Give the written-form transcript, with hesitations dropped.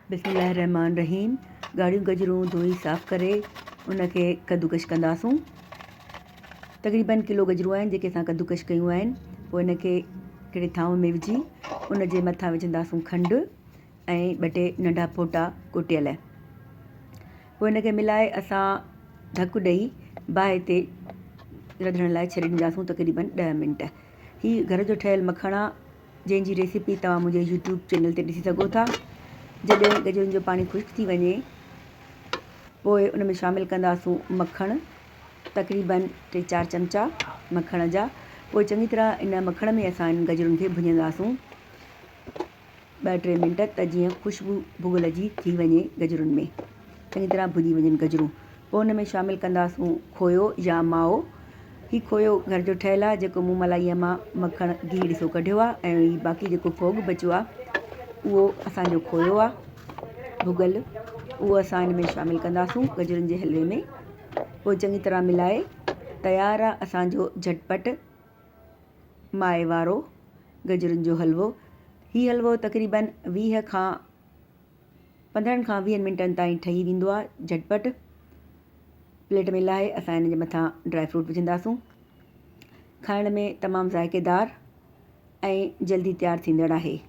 بسم الله الرحمٰن الرحيم ڳاڙهيون گجرون ڌوئي صاف ڪري ان کي ڪدوڪش ڪنداسون تقريبن ڪلو گجرون آهن جيڪي اسان ڪدوڪش ڪيون آهن پوء ان کي ڪهڙي ٿانو ۾ وجهي ان جي مٿان وجهنداسون کنڊ ۽ ٻه ٽي ننڍا ڦوٽا ڪٽيل پوء ان کي ملائي اسان ڍڪ ڏئي باهه تي رڌڻ لاء ڇڏي ڏينداسون تقريبن ڏهه منٽ هي گهر جو ٺهيل مکڻ آهي جنهن جي ريسيپي توهان منهنجي يوٽيوب چينل تي ڏسي سگهو ٿا. جڏهن گجرن جو پاڻي خشڪ ٿي وڃي پوء ان ۾ شامل ڪنداسون مکڻ تقريبن ٽي چار چمچا مکڻ جا پوء چڱي طرح ان مکڻ ۾ اسان ان گجرن کي ڀڃنداسون ٻه ٽي منٽ ته جيئن خوشبو ڀڳل جي ٿي وڃي گجرن ۾ چڱي طرح ڀڄي وڃن گجرون پوء ان ۾ شامل ڪنداسون کويو يا مائو. هي کويو گهر جو ٺهيل آهي جيڪو مون ملائيء مان مکڻ گيهه ڏسو ڪڍيو آهي ۽ هي باقي جيڪو ڦوڳ بچيو آهي اهو اسان جو کويو آهي ڀڳل اهو اسان ان ۾ شامل ڪنداسون گجرن جي حلوي ۾ پوء چڱي طرح ملائي تيار آهي اسان جو جهٽپٽ مائي وارو گجرن جو حلوو. هي حلوو تقريبن 20 کان 15 کان ويهن منٽن تائين ٺهي ويندو آهي جهٽپٽ پليٽ ۾ لاهي اسان ان جي مٿان ڊرائي فروٽ وجهنداسون کائڻ ۾ تمام ذائقيدار ۽ جلدي تيار ٿيندڙ آهي.